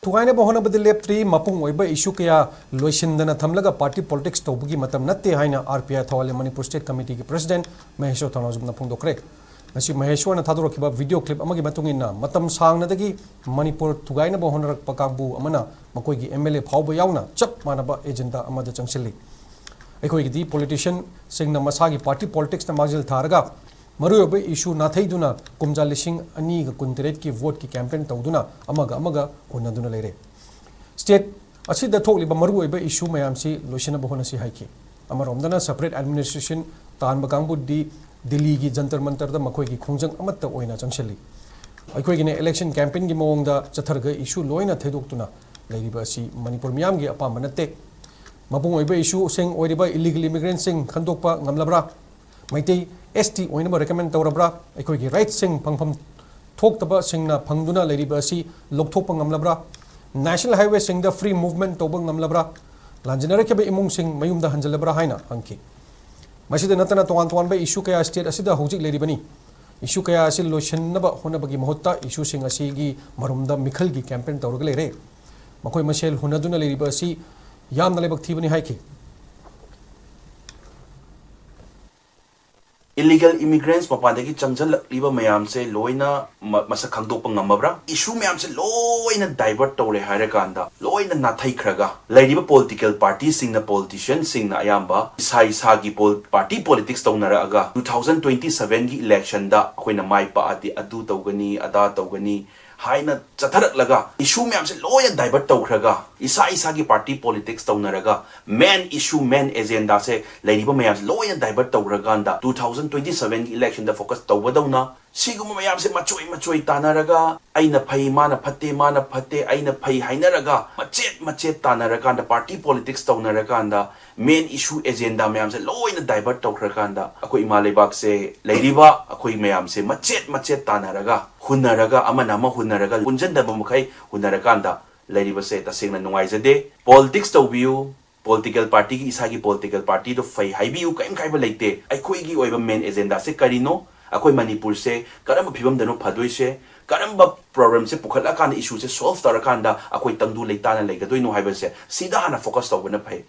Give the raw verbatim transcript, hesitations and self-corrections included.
ꯊꯨꯒꯥꯏꯅꯕ ꯍꯣꯠꯅꯕꯗ ꯂꯦꯞꯇ꯭ꯔꯤ꯫ ꯃꯄꯨꯡ ꯑꯣꯏꯕ issue ꯀꯌꯥ ꯂꯣꯏꯁꯤꯟꯗꯅ ꯊꯝꯂꯒ party politics ꯇꯧꯕꯒꯤ ꯃꯇꯝ ꯅꯠꯇꯦ ꯍꯥꯏꯅ R P I Thoubal Manipur state committeeꯒꯤ president ꯃꯍꯦꯁꯣꯔ ꯊꯧꯅꯥꯎꯖꯝꯅ ꯐꯣꯡꯗꯣꯛꯈ꯭ꯔꯦ꯫ ꯉꯁꯤ ꯃꯍꯦꯁꯣꯔꯅ ꯊꯥꯗꯣꯔꯛꯈꯤꯕ video clip ꯑꯃꯒꯤ ꯃꯇꯨꯡ ꯏꯟꯅ, ꯃꯇꯝ ꯁꯥꯡꯅꯗꯒꯤ ꯃꯅꯤꯄꯨꯔ ꯊꯨꯒꯥꯏꯅꯕ ꯍꯣꯠꯅꯔꯛꯄ ꯀꯥꯡꯕꯨ ꯑꯃꯅ ꯃꯈꯣꯏꯒꯤ M L A ꯐꯥꯎꯕ ꯌꯥꯎꯅ ꯆꯞ ꯃꯥꯟꯅꯕ agenda ꯑꯃꯗ ꯆꯪꯁꯤꯜꯂꯤ꯫ ꯑꯩꯈꯣꯏꯒꯤꯗꯤ politicianꯁꯤꯡꯅ ꯃꯁꯥꯒꯤ party politicsꯇ ꯃꯥꯡꯖꯤꯜ ꯊꯥꯔꯒ ꯃꯔꯨꯑꯣꯏꯕ issue ꯅꯥꯊꯩꯗꯨꯅ ꯀꯨꯝꯖꯥ ꯂꯤꯁꯤꯡ ꯑꯅꯤꯒ ꯀꯨꯟꯇꯔꯦꯠꯀꯤ voteꯀꯤ campaign ꯇꯧꯗꯨꯅ ꯑꯃꯒ ꯑꯃꯒ ꯍꯨꯟꯅꯗꯨꯅ ꯂꯩꯔꯦ꯫ State ꯑꯁꯤꯗ ꯊꯣꯛꯂꯤꯕ ꯃꯔꯨꯑꯣꯏꯕ issue ꯃꯌꯥꯝꯁꯤ ꯂꯣꯏꯁꯤꯟꯅꯕ ꯍꯣꯠꯅꯁꯤ ꯍꯥꯏꯈꯤ꯫ ꯑꯃꯔꯣꯝꯗꯅ separate administration ꯇꯥꯟꯕ ꯀꯥꯡꯕꯨꯗꯤ ꯗꯤꯜꯂꯤꯒꯤ ꯖꯟꯇꯔ ꯃꯟꯇꯔꯗ ꯃꯈꯣꯏꯒꯤ ꯈꯣꯡꯖꯪ ꯑꯃꯠꯇ ꯑꯣꯏꯅ ꯆꯪꯁꯤꯜꯂꯤ꯫ ꯑꯩꯈꯣꯏꯒꯤꯅ election campaignꯒꯤ ꯃꯑꯣꯡꯗ ꯆꯠꯊꯔꯒ issue ꯂꯣꯏꯅ ꯊꯩꯗꯣꯛꯇꯨꯅ ꯂꯩꯔꯤꯕ ꯑꯁꯤ ꯃꯅꯤꯄꯨꯔ ꯃꯤꯌꯥꯝꯒꯤ ꯑꯄꯥꯝꯕ ꯅꯠꯇꯦ꯫ ꯃꯄꯨꯡ ꯑꯣꯏꯕ issueꯁꯤꯡ ꯑꯣꯏꯔꯤꯕ illegal immigrantꯁꯤꯡ ꯈꯟꯗꯣꯛꯄ ꯉꯝꯂꯕ꯭ꯔꯥ? ꯃꯩꯇꯩ S T ꯑꯣꯏꯅꯕ recommend ꯇꯧꯔꯕ꯭ꯔꯥ? ꯑꯩꯈꯣꯏꯒꯤ rightꯁꯤꯡ ꯐꯪꯐꯝ ꯊꯣꯛꯇꯕꯁꯤꯡꯅ ꯐꯪꯗꯨꯅ ꯂꯩꯔꯤꯕ ꯑꯁꯤ ꯂꯧꯊꯣꯛꯄ ꯉꯝꯂꯕ꯭ꯔꯥ? National highwayꯁꯤꯡꯗ free movement ꯇꯧꯕ ꯉꯝꯂꯕ꯭ꯔꯥ? ꯂꯥꯟꯖꯦꯟꯅꯔꯛꯈꯤꯕ ꯏꯃꯨꯡꯁꯤꯡ ꯃꯌꯨꯝꯗ ꯍꯟꯖꯤꯜꯂꯕ꯭ꯔꯥ ꯍꯥꯏꯅ ꯍꯪꯈꯤ꯫ ꯃꯁꯤꯗ ꯅꯠꯇꯅ ꯇꯣꯉꯥꯟ ꯇꯣꯉꯥꯟꯕ issue ꯀꯌꯥ state ꯑꯁꯤꯗ ꯍꯧꯖꯤꯛ ꯂꯩꯔꯤꯕꯅꯤ꯫ Issue ꯀꯌꯥ ꯑꯁꯤ ꯂꯣꯏꯁꯤꯟꯅꯕ ꯍꯣꯠꯅꯕꯒꯤ ꯃꯍꯨꯠꯇ issueꯁꯤꯡ ꯑꯁꯤꯒꯤ ꯃꯔꯨꯝꯗ ꯃꯤꯈꯜꯒꯤ campaign ꯇꯧꯔꯒ ꯂꯩꯔꯦ꯫ ꯃꯈꯣꯏ ꯃꯁꯦꯜ ꯍꯨꯟꯅꯗꯨꯅ ꯂꯩꯔꯤꯕ ꯑꯁꯤ ꯌꯥꯝꯅ ꯂꯥꯏꯕꯛ ꯊꯤꯕꯅꯤ ꯍꯥꯏꯈꯤ꯫ Illegal immigrants ꯃꯄꯥꯟꯗꯒꯤ ꯆꯪꯁꯤꯜꯂꯛꯂꯤꯕ ꯃꯌꯥꯝꯁꯦ ꯂꯣꯏꯅ ꯃ-, ꯃꯁꯛ ꯈꯪꯗꯣꯛꯄ ꯉꯝꯃꯕ꯭ꯔꯥ? Issue ꯃꯌꯥꯝꯁꯦ ꯂꯣꯏꯅ divert ꯇꯧꯔꯦ ꯍꯥꯏꯔꯀꯥꯟꯗ, ꯂꯣꯏꯅ ꯅꯥꯊꯩꯈ꯭ꯔꯒ, ꯂꯩꯔꯤꯕ political partyꯁꯤꯡꯅ, politicianꯁꯤꯡꯅ ꯑꯌꯥꯝꯕ ꯏꯁꯥ ꯏꯁꯥꯒꯤ ꯄꯣꯜ-, party politics ꯇꯧꯅꯔꯛꯑꯒ, two thousand twenty sevenꯒꯤ electionꯗ ꯑꯩꯈꯣꯏꯅ ꯃꯥꯏ ꯄꯥꯛꯑꯗꯤ ꯑꯗꯨ ꯇꯧꯒꯅꯤ, ꯑꯗꯥ ꯇꯧꯒꯅꯤ ꯍꯥꯏꯅ ꯆꯠꯊꯔꯛꯂꯒ, issue ꯃꯌꯥꯝꯁꯦ ꯂꯣꯏꯅ divert ꯇꯧꯈ꯭ꯔꯒ, ꯏꯁꯥ ꯏꯁꯥꯒꯤ party politics ꯇꯧꯅꯔꯒ, main issue, main agendaꯁꯦ ꯂꯩꯔꯤꯕ ꯃꯌꯥꯝꯁꯦ ꯂꯣꯏꯅ divert ꯇꯧꯈ꯭ꯔꯀꯥꯟꯗ, two thousand twenty sevenꯒꯤ electionꯗ focus ꯇꯧꯕꯗꯧꯅ, ꯁꯤꯒꯨꯝꯕ ꯃꯌꯥꯝꯁꯦ ꯃꯆꯣꯏ ꯃꯆꯣꯏ ꯇꯥꯟꯅꯔꯒ, ꯑꯩꯅ ꯐꯩ, ꯃꯥꯅ ꯐꯠꯇꯦ, ꯃꯥꯅ ꯐꯠꯇꯦ, ꯑꯩꯅ ꯐꯩ ꯍꯥꯏꯅꯔꯒ, ꯃꯆꯦꯠ ꯃꯆꯦꯠ ꯇꯥꯟꯅꯔꯀꯥꯟꯗ, party politics ꯇꯧꯅꯔꯀꯥꯟꯗ, main issue, agenda ꯃꯌꯥꯝꯁꯦ ꯂꯣꯏꯅ divert ꯇꯧꯈ꯭ꯔꯀꯥꯟꯗ, ꯑꯩꯈꯣꯏ ꯏꯃꯥ ꯂꯩꯕꯥꯛꯁꯦ, ꯂꯩꯔꯤꯕ ꯑꯩꯈꯣꯏ ꯃꯌꯥꯝꯁꯦ ꯃꯆꯦꯠ ꯃꯆꯦꯠ ꯇꯥꯟꯅꯔꯒ, ꯍꯨꯟꯅꯔꯒ, ꯑꯃꯅ ꯑꯃ ꯍꯨꯟꯅꯔꯒ, ꯄꯨꯟꯁꯤꯟꯗꯕ ꯃꯈꯩ ꯍꯨꯟꯅꯔꯀꯥꯟꯗ ꯂꯩꯔꯤꯕꯁꯦ ꯇꯁꯦꯡꯅ ꯅꯨꯡꯉꯥꯏꯖꯗꯦ꯫ Politics ꯇꯧꯕꯤꯌꯨ, political partyꯒꯤ, ꯏꯁꯥꯒꯤ political partyꯗꯣ ꯐꯩ ꯍꯥꯏꯕꯤꯌꯨ, ꯀꯔꯤꯝ ꯀꯥꯏꯕ ꯂꯩꯇꯦ꯫ ꯑꯩꯈꯣꯏꯒꯤ ꯑꯣꯏꯕ main agendaꯁꯦ ꯀꯔꯤꯅꯣ? ꯑꯩꯈꯣꯏ ꯃꯅꯤꯄꯨꯔꯁꯦ ꯀꯔꯝꯕ ꯐꯤꯕꯝꯗꯅꯣ ꯐꯗꯣꯏꯁꯦ, ꯀꯔꯝꯕ problemꯁꯦ ꯄꯨꯈꯠꯂꯀꯥꯟꯗ, issueꯁꯦ solve ꯇꯧꯔꯀꯥꯟꯗ ꯑꯩꯈꯣꯏ ꯇꯪꯗꯨ ꯂꯩꯇꯥꯅ ꯂꯩꯒꯗꯣꯏꯅꯣ ꯍꯥꯏꯕꯁꯦ ꯁꯤꯗ ꯍꯥꯟꯅ focus ꯇꯧꯕꯅ ꯐꯩ꯫